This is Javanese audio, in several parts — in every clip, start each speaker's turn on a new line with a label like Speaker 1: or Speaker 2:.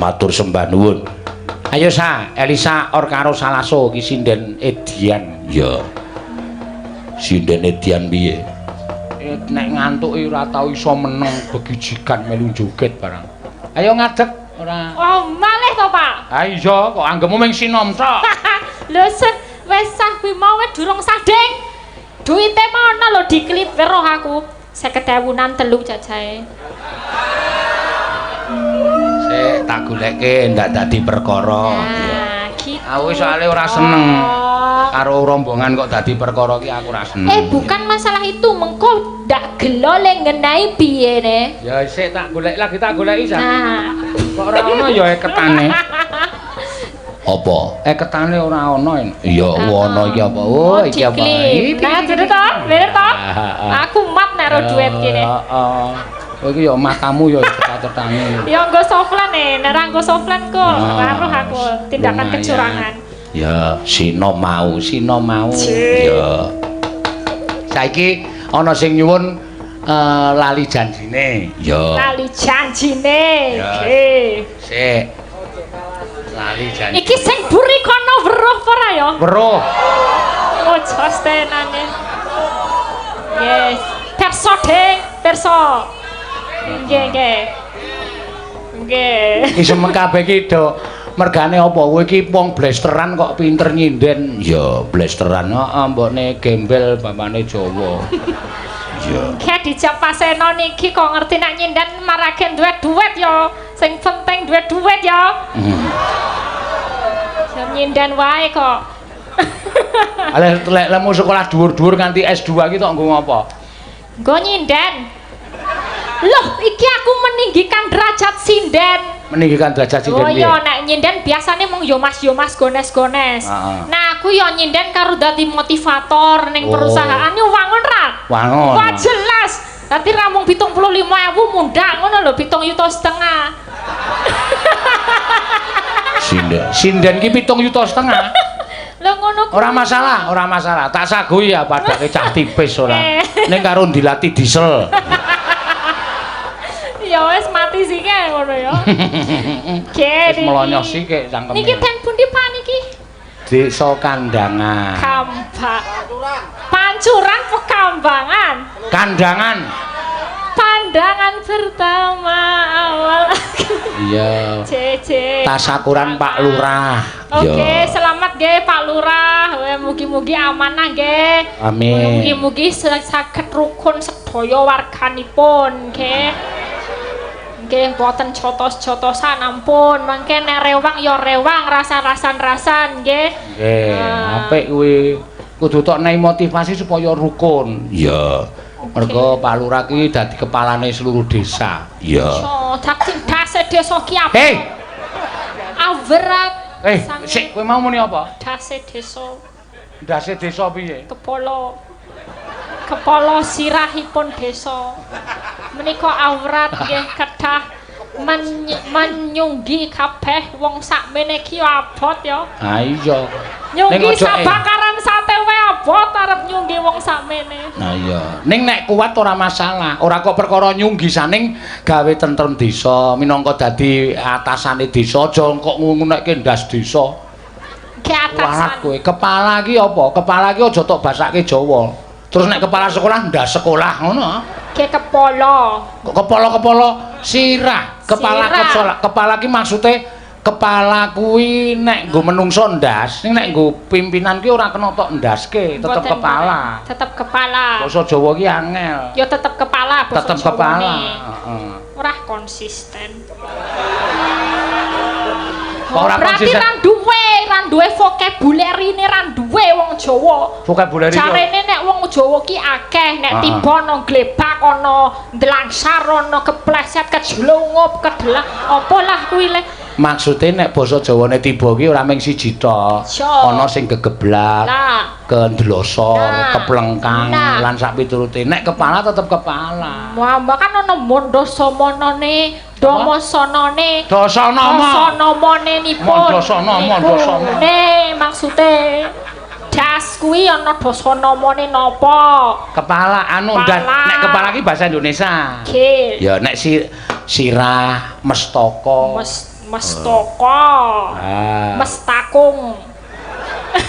Speaker 1: Matur sembah nuwun. Ayo sa, Elisa or karo Salaso iki sinden Edian. Iya. Sinden Edian piye? Nek ngantuk ora tau iso meneng, begijikan melu joget barang. Ayo ngadeg ora.
Speaker 2: Oh, malih to, Pak?
Speaker 1: Ha iya, kok anggemu ming sinom tok.
Speaker 2: Lho, wis sah kuwi mau wis durung sah, Ding. Duite mau ana lho diklip weruh aku. 50.000-an telu jajahe.
Speaker 1: Sik tak goleke, ndak dadi perkara.
Speaker 2: Nah, gitu.
Speaker 1: Aku soalnya ora seneng karo rombongan kok dadi perkara ki aku ora seneng.
Speaker 2: Eh, bukan masalah itu, mengko ndak gelo le ngenai piye ne?
Speaker 1: Ya sik tak golek lagi, tak goleki sa.
Speaker 2: Nah,
Speaker 1: Kok ora ono ya eketane? Apa? Eketane ora ono. Iya, ono iki apa? Oh, iki apa?
Speaker 2: Diklip. Nah, bener to? Bener to? Aku mat nek ro duit kene.
Speaker 1: Heeh. Kowe iki ya matamu ya cetak-cetane.
Speaker 2: Ya nggo soflan e, nek ra nggo soflan kok
Speaker 1: Ah,
Speaker 2: weruh aku tindakan
Speaker 1: lumayan.
Speaker 2: Kecurangan.
Speaker 1: Ya, sino mau, sino mau.
Speaker 2: Cik.
Speaker 1: Ya. Saiki ana sing nyuwun lali janjine. Ya.
Speaker 2: Lali janjine.
Speaker 1: Ya.
Speaker 2: Oke.
Speaker 1: Sik. Lali janji.
Speaker 2: Iki sing buri kono weruh apa ora ya?
Speaker 1: Weruh.
Speaker 2: Oh, jos tenane. Yes. Perso, Ding, perso. Nggih, nggih. Nggih.
Speaker 1: Iki semeng kabeh iki do mergane apa? Kowe iki wong blesteran kok pinter nyinden. Ya, blesteran. Heeh, mbokne gembel bapane Jawa. Ya.
Speaker 2: Kayak dijak Paseno niki kok ngerti nek nyinden marake duwe duit ya. Sing penting duwe duit ya. Jam nyinden wae kok.
Speaker 1: Ale lek lemu sekolah dhuwur-dhuwur nganti S2 iki tok nggo ngopo?
Speaker 2: Nggo nyinden. Loh, iki aku meninggikan derajat sinden.
Speaker 1: Meninggikan derajat sinden
Speaker 2: Oh
Speaker 1: piye?
Speaker 2: iya, nek nyinden biasane mung yo mas yo mas gones-gones. Nah, aku yo nyinden karo dadi motivator ning perusahaan yo wangun ra?
Speaker 1: Wangun.
Speaker 2: Wah, jelas. Dadi ra mung 75.000 mundhak ngono lho, 7,5 yuta.
Speaker 1: Sinden. Sinden ki 7,5 yuta.
Speaker 2: Lho ngono kuwi.
Speaker 1: Ora masalah, ora masalah. Tak sagui ya padake cah tipis ora.
Speaker 2: Eh.
Speaker 1: Ning karo ndilati diesel.
Speaker 2: Ya wis mati sike ngono ya. Oke,
Speaker 1: Wis melonyoh sike cangkeme.
Speaker 2: Niki ten pundi, Pak, niki?
Speaker 1: Desa Kandangan.
Speaker 2: Kambak. Pancuran Pekambangan.
Speaker 1: Kandangan.
Speaker 2: Pandangan pertama awal.
Speaker 1: Iya.
Speaker 2: CC.
Speaker 1: Tasakuran Pak Lurah.
Speaker 2: Oke,
Speaker 1: Iya.
Speaker 2: selamat nggih, Pak Lurah. Weh, mugi-mugi amanah nggih.
Speaker 1: Amin.
Speaker 2: Mugi-mugi saged rukun sedaya warganipun nggih. Nggih, mboten jotos-jotosan ampun. Mangke nek rewang ya rewang, rasan-rasan-rasan nggih.
Speaker 1: Nggih,
Speaker 2: Ah.
Speaker 1: apik kuwi. Kudu tok nei motivasi supaya rukun. Iya. Mergo Pak Lurah ki dadi kepalane seluruh desa. Iya.
Speaker 2: So, dadi dase desa ki apa?
Speaker 1: Hei,
Speaker 2: Awrat.
Speaker 1: eh,
Speaker 2: sange
Speaker 1: sik kowe mau muni apa?
Speaker 2: Dase desa.
Speaker 1: Ndase desa piye?
Speaker 2: Kepala kepala sirahipun desa menika awrat nggih kedah menyunggi kabeh wong sakmene iki abot ya.
Speaker 1: Ha iya.
Speaker 2: Nyunggi
Speaker 1: Ning ojo, eh.
Speaker 2: sabakaran sate wae abot, arep nyunggi wong sakmene.
Speaker 1: Nah iya. Ning nek kuat ora masalah. Ora kok perkara nyunggi saning gawe tentrem desa, minangka dadi atasane desa, aja kok ngunekke ndas desa.
Speaker 2: Ki
Speaker 1: Walat
Speaker 2: atasan.
Speaker 1: kowe. Kepala ki apa? Kepala ki aja tok basake Jawa. Terus nek kepala sekolah ndas sekolah ngono.
Speaker 2: Ki kepala.
Speaker 1: Kok kepala-kepala sirah, kepala
Speaker 2: Sirah.
Speaker 1: Kepala, kepala ki maksude kepala kuwi nek nggo menungso ndas, ning nek nggo pimpinan ki ora kena tok ndaske, tetep
Speaker 2: Mboten,
Speaker 1: kepala.
Speaker 2: mboten. Tetep kepala.
Speaker 1: Basa Jawa ki angel.
Speaker 2: Ya tetep kepala basa
Speaker 1: Tetep
Speaker 2: Jawane.
Speaker 1: kepala. Heeh.
Speaker 2: Ora konsisten.
Speaker 1: Kok ora
Speaker 2: Berarti
Speaker 1: konsisten?
Speaker 2: ra duwe vocabulary-ne, ra duwe wong Jawa.
Speaker 1: Vocabulary yo.
Speaker 2: Jarene nek wong Jawa ki akeh, nek tiba ana glebak, ana ndlangsar, ana kepleset, kejlungup, kedelak, apa lah kuwi le.
Speaker 1: Maksude nek basa Jawane tiba ki ora mung siji tok. Ana sing gegeblak,
Speaker 2: Lah,
Speaker 1: kendlosor,
Speaker 2: Nah.
Speaker 1: keplengkang
Speaker 2: Nah.
Speaker 1: lan sak piturute. Nek kepala tetep kepala.
Speaker 2: Wah, kan ana mondosamanane, domosanane,
Speaker 1: Dasanama.
Speaker 2: Dasanamane nipun.
Speaker 1: Mondosana, mondosana.
Speaker 2: Ne maksude das kuwi ana dasanamane napa?
Speaker 1: Kepala anu dan
Speaker 2: Kepala.
Speaker 1: nek kepala ki bahasa Indonesia.
Speaker 2: Oke.
Speaker 1: Ya nek si sirah, mestaka.
Speaker 2: Mes Mestaka.
Speaker 1: Ah.
Speaker 2: Mestakung.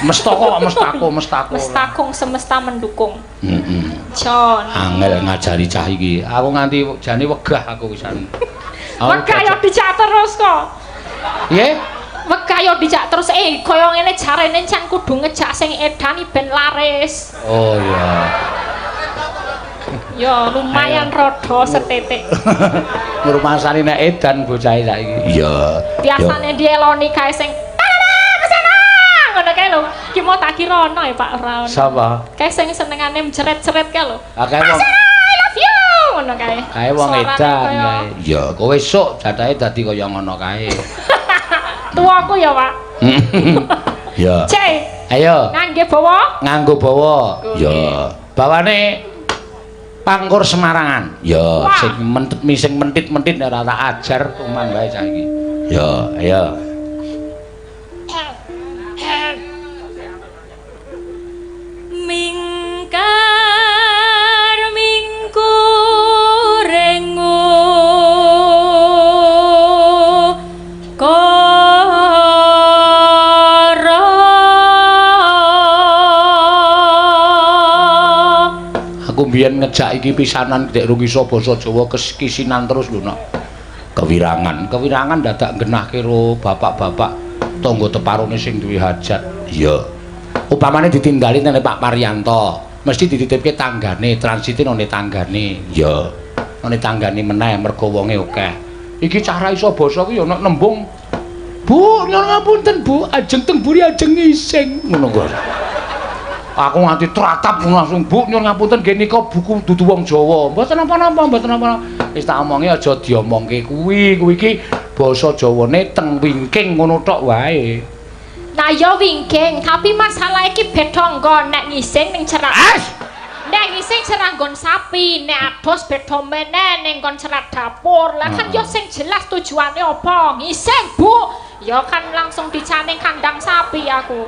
Speaker 1: Mestaka kok mestako, mestako.
Speaker 2: Mestakung semesta mendukung.
Speaker 1: Heeh.
Speaker 2: Jon.
Speaker 1: Angel ngajari cah iki. Aku nganti jane wegah aku wisan.
Speaker 2: Wegah yo dijak terus kok.
Speaker 1: Piye?
Speaker 2: Wegah yo dijak terus kaya ngene jarene can kudu ngejak sing edan ben laris.
Speaker 1: Oh iya.
Speaker 2: Ya lumayan rada setitik.
Speaker 1: Ngrumasani nek edan bocahe saiki. Iya.
Speaker 2: Biasane dieloni kae sing pesana ngono kae lho. Ki mau tak kira ono ya Pak ora ono.
Speaker 1: Sapa?
Speaker 2: Kae sing senengane jeret-jeret kae lho.
Speaker 1: Ah kae wong
Speaker 2: I love you ngono kae.
Speaker 1: Kae wong edan kae. Iya, kowe esuk jatahe dadi kaya ngono kae.
Speaker 2: Tuaku ya, Pak.
Speaker 1: Ya.
Speaker 2: Cek.
Speaker 1: Ayo.
Speaker 2: Ngangge bawa?
Speaker 1: Nganggo bawa. Ya. Bawane Pangkur Semarangan. Ya, sing mentit sing mentit-mentit ora tak ajar tuman wae cah iki. Ya, ayo.
Speaker 2: Mingkar mingkurengu kara.
Speaker 1: Aku mbiyen ngejak iki pisanan ndek rung iso basa Jawa kesinan terus lho nak. Kewirangan, kewirangan dadak nggenahke karo bapak-bapak tangga teparone sing duwe hajat. Iya. Upamane ditindali nang Pak Paryanto, mesti dititipke tanggane, transite nang tanggane. Iya. Nang tanggane meneh mergo wonge akeh. Iki cara iso basa kuwi ya nek nembung, Bu, nyuwun ngapunten Bu, ajeng teng buri ajeng ngising ngono kuwi. Aku nganti tratap langsung, Bu, nyuwun ngapunten nggih nika buku dudu wong Jawa. Mboten napa-napa, mboten napa-napa. Wis tak omongi aja diomongke kuwi, kuwi iki basa Jawane teng wingking ngono tok wae.
Speaker 2: Nah ya wingking, tapi masalah iki beda nggon nek ngising ning cerak. Nek ngising cerak nggon sapi, nek ados beda meneh ning nggon cerak dapur. Lah kan ya sing jelas tujuane apa? Ngising, Bu. Ya kan langsung dicaning kandang sapi aku.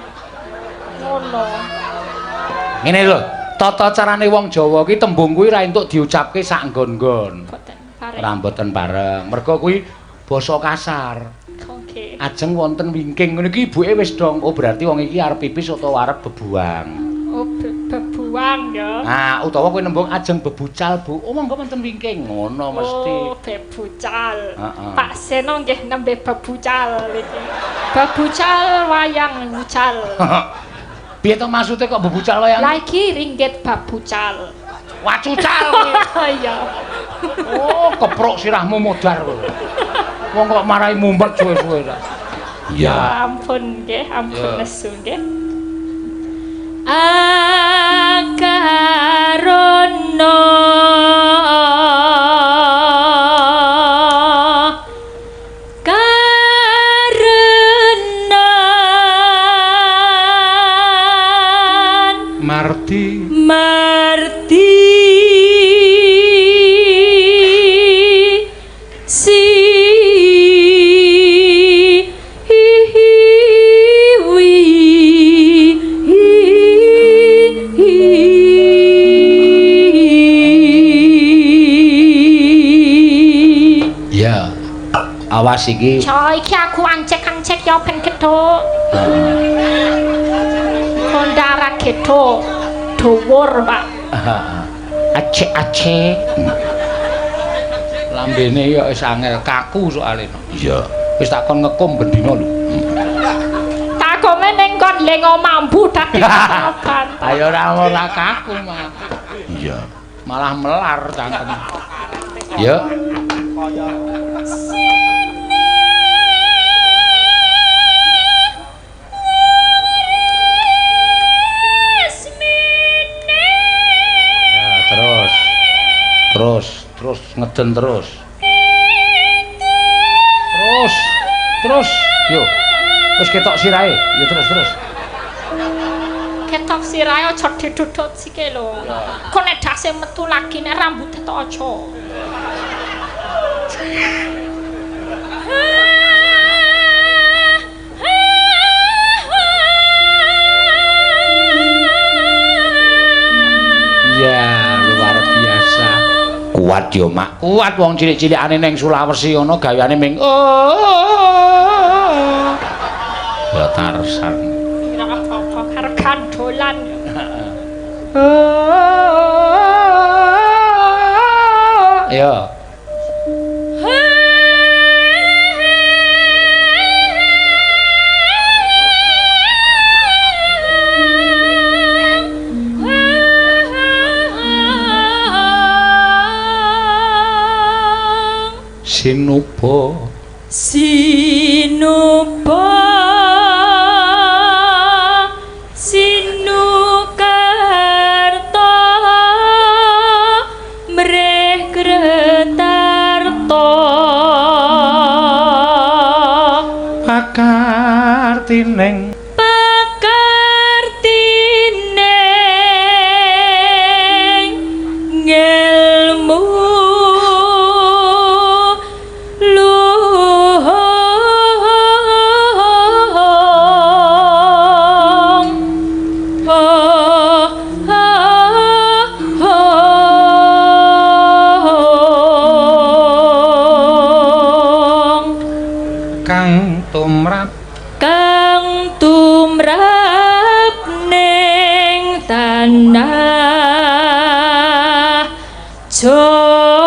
Speaker 2: Ngono.
Speaker 1: Ngene lho, tata carane wong Jawa ki tembung kuwi ra entuk diucapke sak nggon-nggon.
Speaker 2: Mboten bareng.
Speaker 1: Ora mboten bareng. Mergo kuwi basa kasar.
Speaker 2: Oke.
Speaker 1: Ajeng wonten wingking ngono iki ibuke wis dong. Oh berarti wong iki arep pipis utawa arep bebuang.
Speaker 2: Oh bebuang ya.
Speaker 1: Nah, utawa kowe nembung ajeng bebucal, Bu. Oh monggo wonten wingking ngono mesti.
Speaker 2: Oh, bebucal.
Speaker 1: Heeh.
Speaker 2: Pak Seno nggih nembe bebucal iki. Bebucal wayang bucal.
Speaker 1: Piye to maksude kok bebucal wayang?
Speaker 2: Lah iki ringgit babucal.
Speaker 1: Wacucal.
Speaker 2: Iya.
Speaker 1: Oh, keprok sirahmu modar kowe. Wong kok marahi mumpet suwe-suwe ta.
Speaker 2: Iya. Ampun nggih, ampun nesu nggih. Akarana karenan
Speaker 1: Marti
Speaker 2: Marti si hi hi wi hi hi.
Speaker 1: Ya. Awas iki.
Speaker 2: Coy, iki aku ancek-ancek ya ben gedhok. Kondara gedhok. Dhuwur, Pak.
Speaker 1: Acek-acek. Lambene ya wis angel kaku soalé. Iya. Wis takon ngekum bendina lho.
Speaker 2: Takome ning kon lengo mambu dadi ban.
Speaker 1: Ayo ora kaku mah. Iya. Malah melar cangkem. Ya. Ya, terus. Terus, terus ngeden terus. Terus, terus, yo. Terus ketok sirahe, yo terus, terus.
Speaker 2: Ketok sirahe aja didudut sike lho. Kok nek dase metu lagi nek rambute tok aja.
Speaker 1: Ya, luar biasa. Kuat Kuat ya, Mak. Kuat wong cilik-cilikane ning Sulawesi ngono gaweane ming ya Tarsan.
Speaker 2: Ora apa-apa karo gandolan.
Speaker 1: Ya. Sinuba
Speaker 2: Sinuba sinukarta mreh kretarta
Speaker 1: pakartining
Speaker 2: pakartining ngelmu luhung
Speaker 1: kang tumrap
Speaker 2: kang tumrap ning tanah Jawa.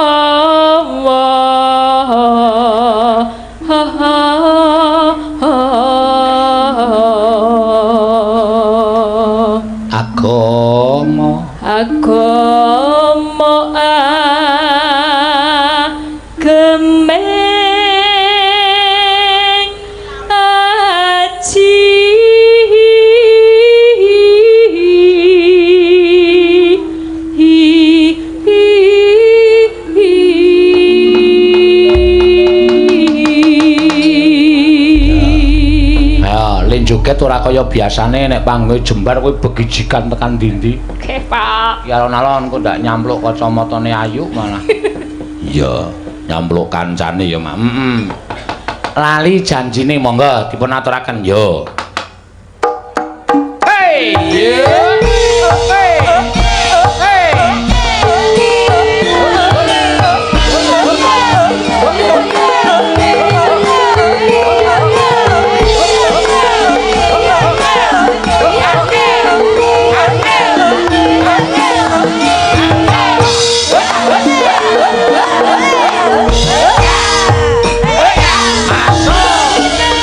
Speaker 1: Agama
Speaker 2: agama agemeng aji
Speaker 1: Ya, lin joget ora kaya biasane nek panggung jembar kowe begijikan tekan ndi-ndi.
Speaker 2: Oke, Pak.
Speaker 1: Ya alon-alon kok ndak nyampluk kacamatane Ayu malah. Iya, nyampluk kancane ya, Mak. Heeh. Lali janjine monggo dipun aturaken yo. Hey! Hey! Hey!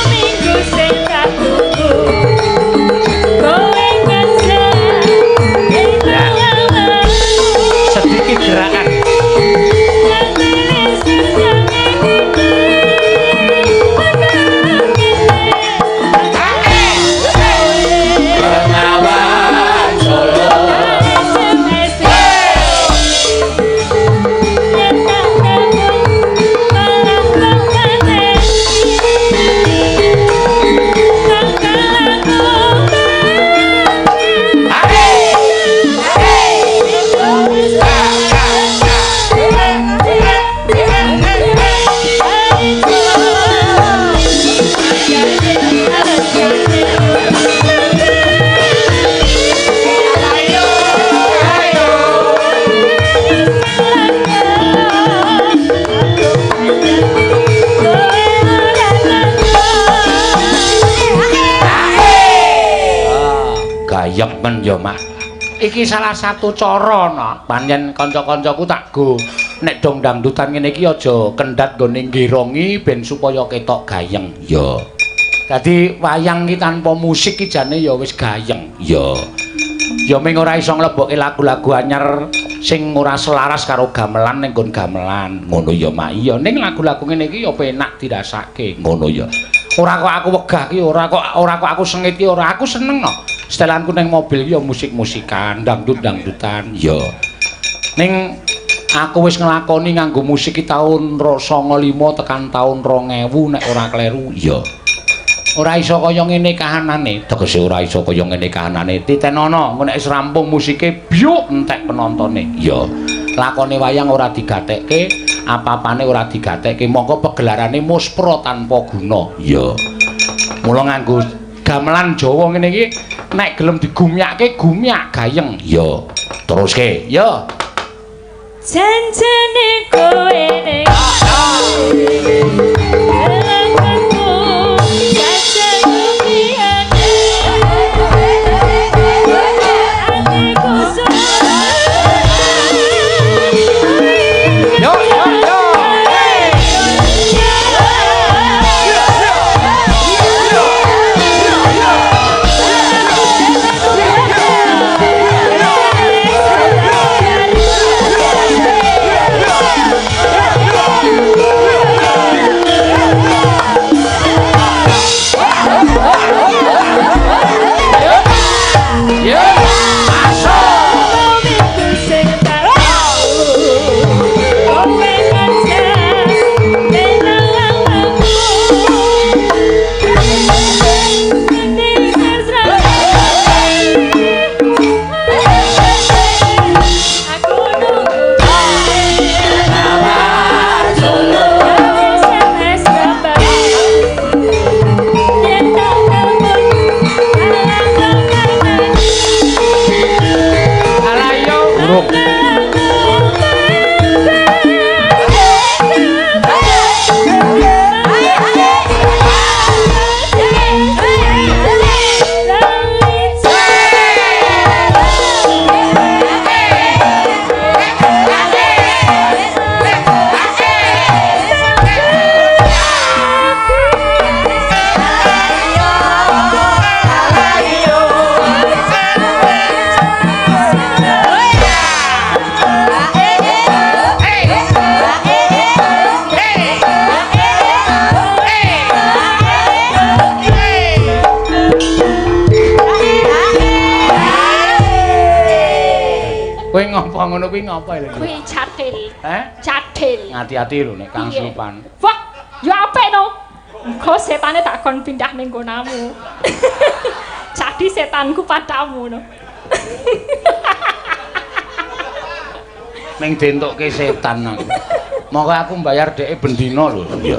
Speaker 2: Minggu sing tak tunggu kowe ngajak
Speaker 1: Sedikit gerakan. Bengawan Solo. Gayeng men ya, Mak. Iki salah satu cara no. Pancen kanca-kancaku tak go nek dong dangdutan ngene iki aja kendhat nggone nggirongi ben supaya ketok gayeng. Ya. Dadi wayang iki tanpa musik iki jane ya wis gayeng. Ya. Ya ming ora iso nglebokke lagu-lagu anyar sing ora selaras karo gamelan ning nggon gamelan. Ngono ya, Mak. Iya, ning lagu-lagu ngene iki ya penak dirasake. Ngono ya. Ora kok aku wegah ki, ora kok aku sengit ki, ora aku seneng no. Setelanku ning mobil ki ya musik-musikan, dangdut-dangdutan. Ya. Ning aku wis nglakoni nganggo musik ki taun 95 tekan taun 2000 nek ora kleru. Ya. Ora iso kaya ngene kahanane. Tegese ora iso kaya ngene kahanane. Titenono, engko nek wis rampung musike byuk entek penontone. Ya. Lakone wayang ora digatekke, apa-apane ora digatekke, mongko pegelarane muspra tanpa guna. Ya. Mula nganggo gamelan Jawa ngene iki nek gelem digumyake gumyak gayeng. Ya. Teruske. Ya.
Speaker 2: Janjane kowe ning aku jajal piyane atiku.
Speaker 1: Yo yo yo. Hey. Yo. Masuk. Alah yo. Urung. Kowe ngopo ngono kuwi ngopo lho?
Speaker 2: Kuwi cathil.
Speaker 1: Heh?
Speaker 2: Cathil.
Speaker 1: Ngati-ati lho nek kang
Speaker 2: Piye?
Speaker 1: slupan.
Speaker 2: Wah, ya apik no. Engko setane tak kon pindah ning nggonamu. Jadi setanku padamu no.
Speaker 1: Ming dientukke setan aku. Monggo aku mbayar dheke bendina lho. Iya.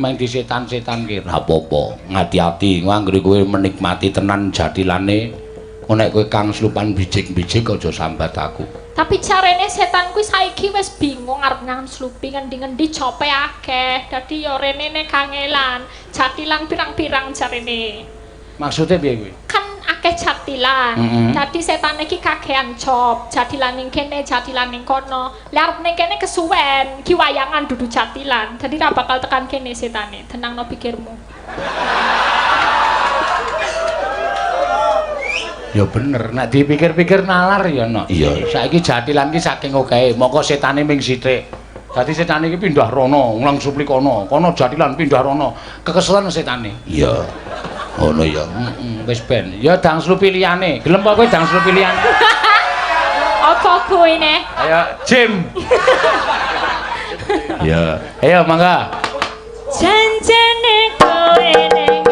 Speaker 1: Meng disetan-setan ki ra apa-apa. Ngati-ati anggere kowe menikmati tenan jatilane. Nek kowe kang slupan bijik-bijik aja sambat aku.
Speaker 2: Tapi carane setan kuwi saiki wis bingung arep nang slupi ngendi-ngendi cope akeh. Dadi ya rene ne kangelan. Jatilan pirang-pirang jarene.
Speaker 1: Maksudnya piye kuwi?
Speaker 2: Kan akeh jatilan. Dadi setan iki kakean cop. Jatilan ning kene, jatilan ning kono. Lah arep ning kene kesuwen, ki wayangan dudu jatilan. Dadi ra bakal tekan kene setane. Tenangno pikirmu.
Speaker 1: Ya bener, nek dipikir-pikir nalar ya nok. Iya, saiki jatilan ki saking okehe, moko setane ming sithik. Dadi setane iki pindah rono, nglang supli kono, kono jatilan pindah rono. Kekeselan setane. Iya. Ngono ya. Heeh, wis ben. Ya dang slupi liyane. Gelem apa kowe dang slupi liyane?
Speaker 2: Apa kuwi ne?
Speaker 1: Ayo, Jim. Ya. Ayo mangga.
Speaker 2: Janjane kowe ning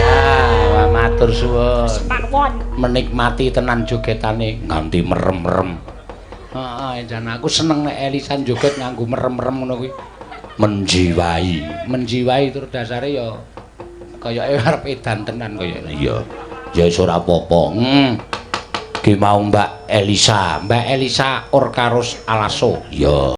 Speaker 1: Ah, matur suwun.
Speaker 2: Mawon.
Speaker 1: Menikmati tenan jogetane nganti merem-merem. Heeh, jan aku seneng nek Elisan joget nganggo merem-merem ngono kuwi. Menjiwai, menjiwai tur dasare ya kayake arep edan tenan kayake. Iya. Ya wis ora apa-apa. Ki mau Mbak Elisa, Mbak Elisa Orkarus Alaso. Iya.